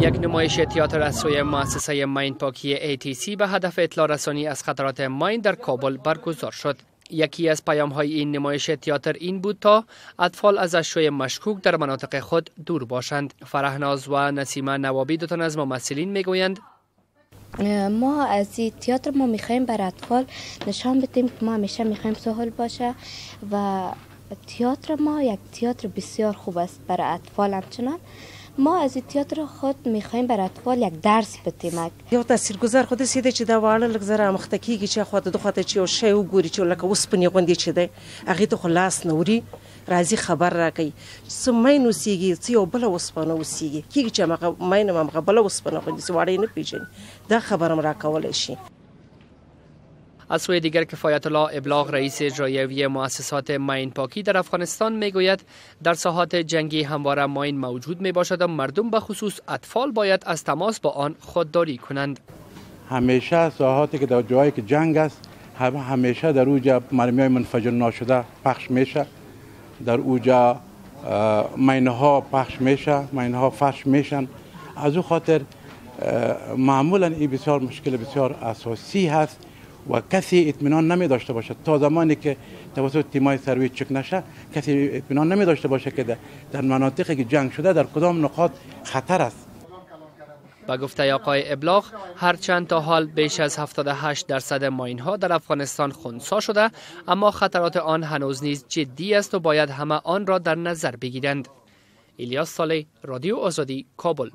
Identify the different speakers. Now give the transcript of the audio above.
Speaker 1: یک نمایش تئاتر از سوی مؤسسه ماین پاکی ATC به هدف اطلاع رسانی از خطرات ماین در کابل برگزار شد. یکی از پیام های این نمایش تئاتر این بود تا اطفال از اشیای مشکوک در مناطق خود دور باشند. فرحناز و نسیمه نوابی دو تن از ممثلین میگویند:
Speaker 2: ما از این تئاتر ما میخوایم بر اطفال نشان بدیم که ما همیشه میخوایم سهل باشه و تئاتر ما یک تئاتر بسیار خوب است برای اطفال. همچنان ما از این تئاتر خود میخوایم بر اطفال یک درس بدیم.
Speaker 3: یو تاثیرګذار خو داسې دی چې دا واړه لږ زره مخته کېږي چې خواته د خواته چې یو شی وګوري چې لکه اوسپنې غوندې چې دی، هغې ته خو لاس نه وړي، راځي خبر راکوي څه ماین اوسېږي، څه یو بله اوسپنه اوسېږي، کېږي چې هماغه ماین هم هماغه بله اوسپنه غوندې چې واړه یې نه پېژني، دا خبر هم راکولی شي.
Speaker 1: از سوی دیگر، کفایت الله ابلاغ، رئیس اجرایوی مؤسسات ماین پاکی در افغانستان، میگوید در ساحات جنگی همواره ماین موجود می باشد و مردم، به خصوص اطفال، باید از تماس با آن خودداری کنند.
Speaker 4: همیشه ساحاتی که در جایی که جنگ است، همیشه در اوجا مرمی های منفجر ناشده پخش میشه، در اوجا ماین ها پخش میشه، ماین ها فرش میشن. از او خاطر معمولا این بسیار مشکل بسیار اساسی هست و کسی اطمینان نمی داشته باشد. تا زمانی که توسط تیمای سروی چک نشه، کسی اطمینان نمی داشته باشه که در مناطقی که جنگ شده در کدام نقاط خطر است.
Speaker 1: به گفته آقای ابلاغ، هرچند تا حال بیش از 78٪ ماین ها در افغانستان خنثی شده، اما خطرات آن هنوز نیز جدی است و باید همه آن را در نظر بگیرند. الیاس صالح، رادیو آزادی، کابل.